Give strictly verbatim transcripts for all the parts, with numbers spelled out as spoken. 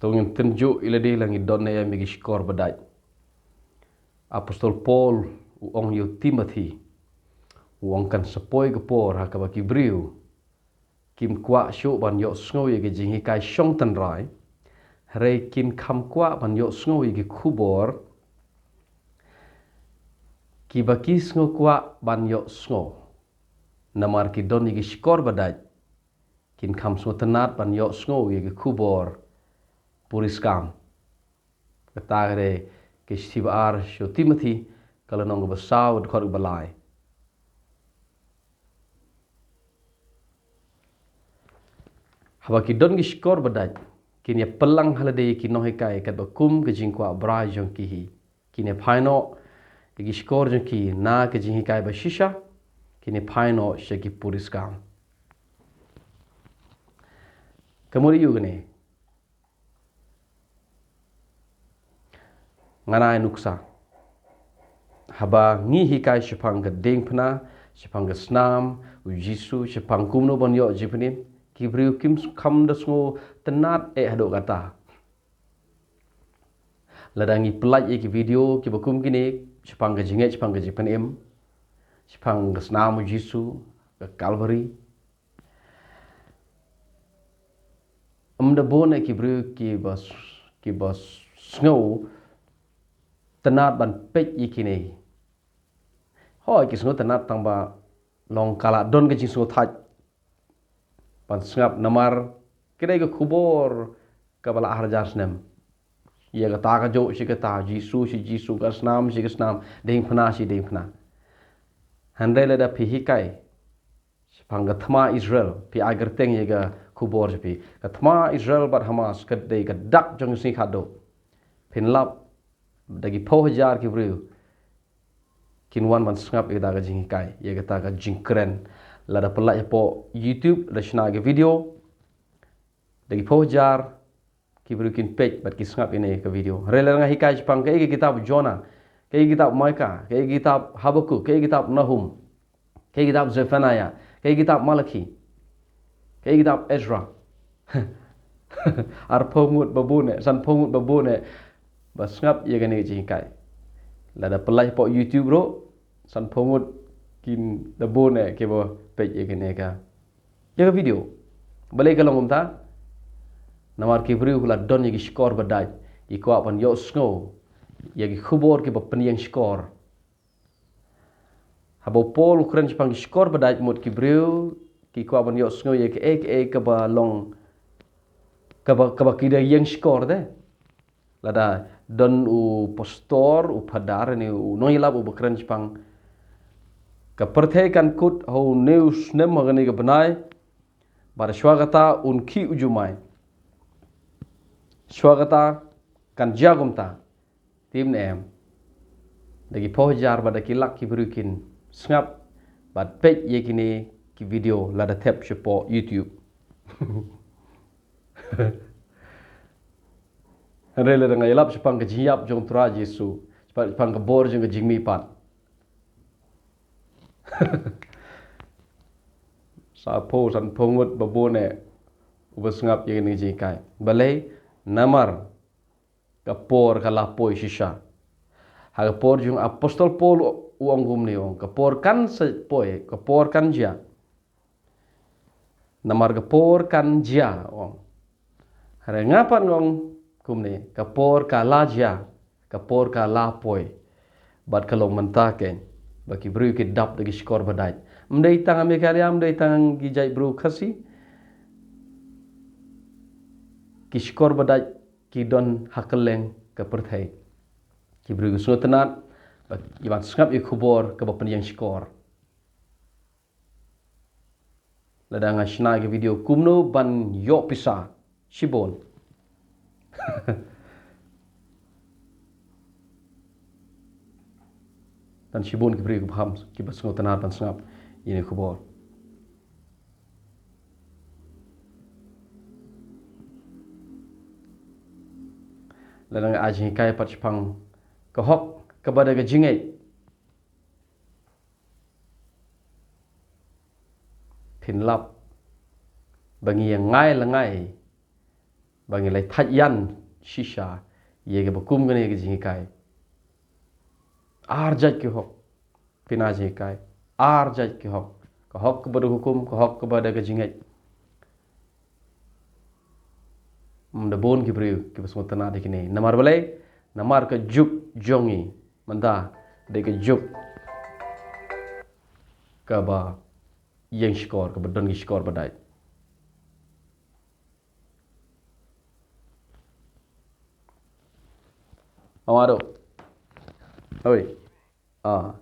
To ngin tynjuh ïa lade la ngi don ne em ïa ki shkor badait. Apostol Paul u ong ïa u Timothy, u ong kan sa poi ka por ha kaba ki briew kim kwah shuh ban ïohsngew ïa ki jinghikai shong tynrai, hynrei kin kham kwah ban ïohsngew ïa ki khubor kiba ki sngew kwah ban ïohsngew. Namar ki don ïa ki shkor badait, kin kham sngewtynnat ban ïohsngew ïa ki khubor puriskam. Kata ka dei ka shithi ba ar sha u Timothy, ka lynnong kaba saw, dkhot kaba lai. Haba ki don ki shkor badait, kin ïa pynlang ha lade ïa ki nonghikai katba kum ka jingkwah brai jong ki hi. Kin ïa phai noh ïa ki shkor jong ki na ka jinghikai ba shisha, kin ïa phai noh sha ki puriskam. Ka mut aïu kane? Ngan ai nuksa. Haba ngi hikai shaphang ka diengphna, shaphang ka snam u Jisu, shaphang kumno ban ïoh jingpynim, ki briew kim kham da sngewtynnat eh haduh katta. Lada ngi pyllait ïa ki video kiba kum kine, shaphang ka jingngeit, shaphang ka jingpynim, shaphang ka snam u Jisu, ka Calvary, ym da bun eh ki briew kiba s-, kiba sngewtynnat ban peit ïa kine. Hooid, ki sngewtynnat tang ba long ka la don ka jingsngewthait ban sngap, namar ka dei ka khubor kaba la ar hajar snem. Ïa kata ka jong shi kata, Jisu shi Jisu, ka snam shi ka snam, diengphna shi diengphna. Hynrei lada phi hikai shaphang ka thma Israel, phi ai kyrteng ïa ka khubor jong phi, ka thma Israel bad Hamas, ka dei ka dak jong ka sngi khadduh. Phin lap da ki phew hajar ki briew kin wan ban sngap ïa kata ka jinghikai, ïa kata ka jingkren. Lada pyllait hapoh YouTube, lada shna ka video, da ki phew hajar ki briew kin peit bad ki sngap ïa kane ka video. Hynrei lada nga hikai shaphang kaei ka kitab Jonah, kaei ka kitab Micah, kaei ka kitab Habakkuk, kaei ka kitab Nahum, kaei ka kitab Zephaniah, kaei ka kitab Malaki, kaei ka kitab Ezra. Arphew ngut ba bun eh, sanphew ngut ba bun eh ba sngap ïa kane ka jinghikai. Lada pyllait hapoh YouTube ruh, sanphew ngut kin da bun eh kiba peit ïa kane ka, ïa ka video. Balei ka long kumta? Namar ki briew ki la don ïa ki shkor badait, ki kwah ban ïohsngew ïa ki khubor kiba pynïeng shkor. Haba u Paul u kren shaphang ki shkor badait, mut ki briew ki kwah ban ïohsngew ïa kaei kaei kaba long, kaba, kaba ki da ïeng shkor de. Lada don u pastor, u phadar ne u nongïalap uba kren shaphang ka pyrthei kan kut ha une u snem, ha kane ka bnai, bad shuwa kata un khih u jumai. Shuwa kata kan jia kumta. Te ym ne em, da ki phew hajar bad da ki lak ki briew kin sngap bad peit ïa kine ki video lada thep shapoh YouTube. Hynrei lada nga ïalap shaphang ka jingïap jong u Trai Jisu, shaphang, shaphang ka bor jong ka jingmihpat, saphew, sanphew ngut ba bun eh uba sngap ïa kane ka jinghikai. Balei? Namar ka por ka la poi shisha. Ha ka por jong u Apostol Paul u ong kumne, u ong ka por kan sa poi, ka por kan jia. Namar ka por kan jia, u ong. Hynrei nga pat nga ong kumne, ka por ka la jia, ka por ka la poi. Bad ka long mynta keiñ ba ki briew ki dap da ki shkor badait. Ym dei tang ha Meghalaya, ym dei tang ki jait briew Khasi. Ki shkor badait ki don ha kylleng ka pyrthei. Ki briew ki sngewtynnat ba ki ban sngap ïa ka khubor kaba pynïeng shkor. Lada nga shna ïa ka video kumno ban ïoh pisa, shibun. Don shibun ki briew kiba ham, kiba sngewtynnat ban sngap ïa kane ka khubor. Lada nga ai jinghikai pat shaphang ka hok kaba da ka jingngeit, phin lap ba ngi ïa ngai la ngai ba ngi la thait ïan shisha ïa kaba kum kane ka jinghikai. Ar jait ki hok, pynban jinghikai. Ar jait ki hok. Ka hok kaba da hukum, ka hok kaba da ka jingngeit. Ym da bun ki briew kiba sngewtynnat ïa kine. Namar balei? Namar ka juk jong ngi mynta dei ka juk kaba ïeng shkor, kaba don ki shkor ba dait. Awado. Oi. Ah.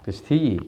Kisti.